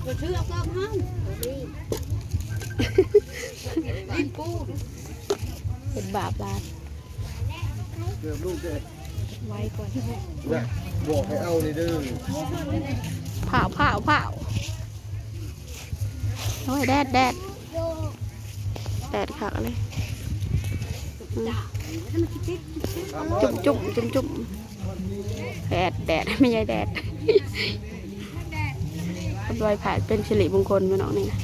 ບໍ່ຖືເອົາເກີບເຮົາ ດິນປູ ເຮັດບາບຫຼາຍ ເກີບລູກເດ້ ໄວກ່ອນ ບອກໃຫ້ເອົານີ້ເດີ ພ້າວ ພ້າວ ພ້າວ ໂອ້ຍ ແດດ ແດດ ແດດຄັກເລີຍ ອືມ ຈຸ້ມໆ ຈຸ້ມໆ ແດດ ແດດ ແມ່ໃຫຍ່ແດດ ໄຫວ້ພະເປັນສິລິມົງຄົນພີ່ນ້ອງນີ້ນະ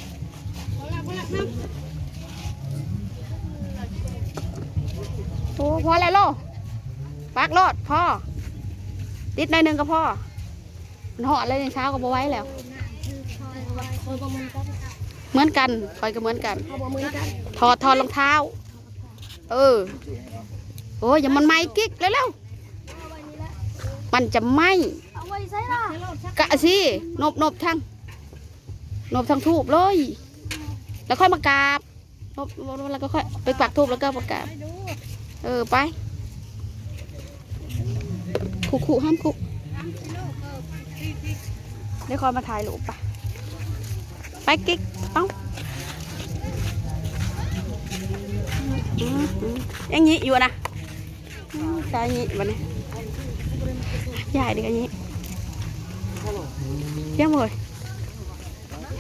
ໂອ້ ພໍແລ້ວໂລ ປັກໂລດ ພໍ ຕິດໜ້ອຍໜຶ່ງກໍພໍ ມັນຮອດແລ້ວນີ້ ຊາວກໍບໍ່ໄຫວແລ້ວ ເໝືອນກັນ ຂ້ອຍກໍເໝືອນກັນ ຖອດ ຖອດລອງເທ້າ ເອີ ໂອ້ຍ ຢ່າມັນໄໝ້ກິກ ເລັວໆ ມັນຈະໄໝ້ ກະຊິ ນົບໆ ທັງ ນົບທັງທູບເລີຍ ແລ້ວຄ່ອຍມາກາບ ນົບ ນົບ ແລ້ວກໍຄ່ອຍໄປປັກທູບ ແລ້ວກໍມາກາບ ເອີ ໄປ ຄຸໆ ຫ້າມຄຸ ດຽວຄ່ອຍມາຖ່າຍຮູບ ໄປ ໄປກິກ ເອົ້າ ອືມ ອືມ ຍັງຍິຢູ່ນະ ອືມ ຕາຍຍິບັດນີ້ ຍາຍນີ້ກໍຍິ ຍັງບໍ່ເອີຍ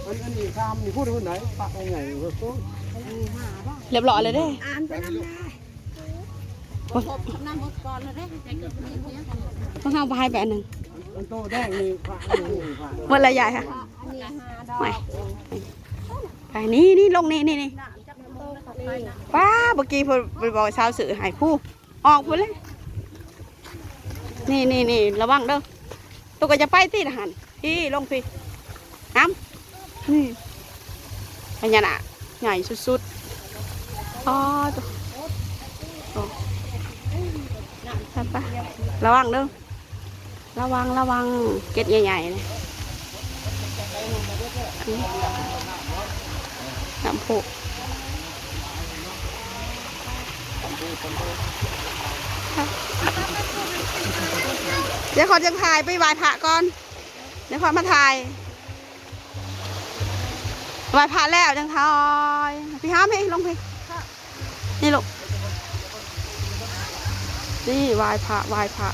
ອັນ ອັນນີ້ຊາມນີ້ ພຸ້ນ ພຸ້ນໃດ ປະອົງໃຫຍ່ ຮຽບຮ້ອຍແລ້ວເດ້ ອ່ານໄປນຳແດ່ ໂອ້ຍ ພວກເຮົາພາຍໄປອັນໜຶ່ງ ອັນໂຕແດງນີ້ ພະ ອັນນີ້ພະ ໝົດລະຍາຍ ໄປ ໄປ ນີ້ ນີ້ ລົງ ນີ້ ນີ້ ນີ້ ປ້າ ເມື່ອກີ້ເພິ່ນໄປບອກສາວຊື້ໃຫ້ ຜູ້ ອອກພຸ້ນເລີຍ ນີ້ ນີ້ ນີ້ ລະວັງເດີ ໂຕກໍຈະໄປຕິຫັ້ນ ພີ້ ລົງພີ້ ນ້ຳ ນີ້ ພະຍານາກໃຫຍ່ສຸດໆ ອໍ ໂຕ ໂຕ ໄປ ໄປ ລະວັງເດີ ລະວັງ ລະວັງ ເກັດໃຫຍ່ໆ ນີ້ ອືມ ນ້ຳພຸ ດຽວຂໍຈະຖ່າຍໄປໄຫວ້ພະກ່ອນ ດຽວຂໍມາຖ່າຍ ໄຫວ້ພະແລ້ວຈັ່ງຖ່າຍ ພີ້ຫາມພີ້ ລົງພີ້ ນີ້ລູກ ນີ້ໄຫວ້ພະ ໄຫວ້ພະ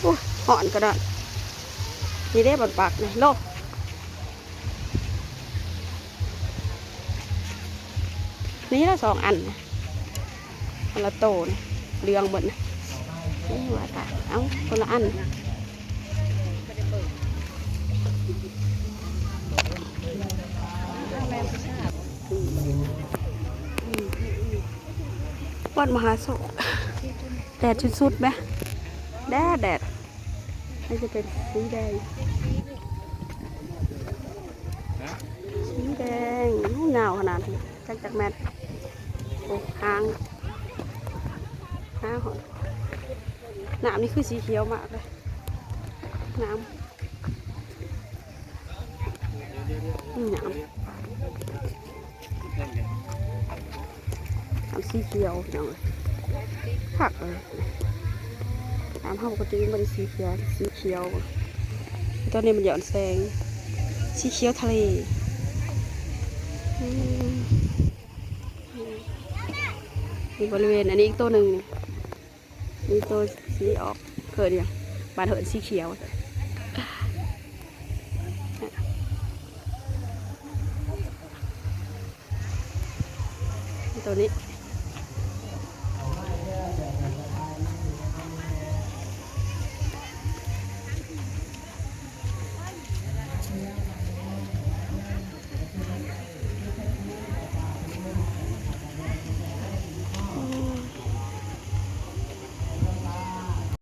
ໂອ້ຍ ຮ້ອນກະດອນ ນີ້ເດ້ບ່ອນປັກນີ້ ໂລ ນີ້ລະສອງອັນ ອັນລະໂຕນະ ເຫຼືອງເບິດນະ ນີ້ວ່າຕາຍ ເອົາ ຄົນລະອັນ ວັດມະຫາໂຊກ ແດສຸດໆ ແມະ ແດດ ແດດ ມັນຈະເປັນສີແດງ ສີແດງ ໂອ້ ຍາວຂະໜາດນີ້ ຈັກ ຈັກແມັດ ໂອ້ ຫາງ ຫາງ ນ້ຳນີ້ຄືສີຂຽວມາກເລີຍ ນ້ຳ ນ້ຳ ນ້ຳສີຂຽວ ພີ່ນ້ອງເອີຍ ຄັກເລີຍ ນ້ຳເຮົາປົກກະຕິມັນບໍ່ໄດ້ສີຂຽວ ສີຂຽວ ຕອນນີ້ມັນຍ້ອນແສງ ສີຂຽວທະເລ ອືມ ນີ້ບໍລິເວນ ອັນນີ້ອີກໂຕໜຶ່ງນີ້ ມີໂຕສີອອກ ເອີ້ນຫຍັງ ບ້ານເອີ້ນສີຂຽວ ໂຕນີ້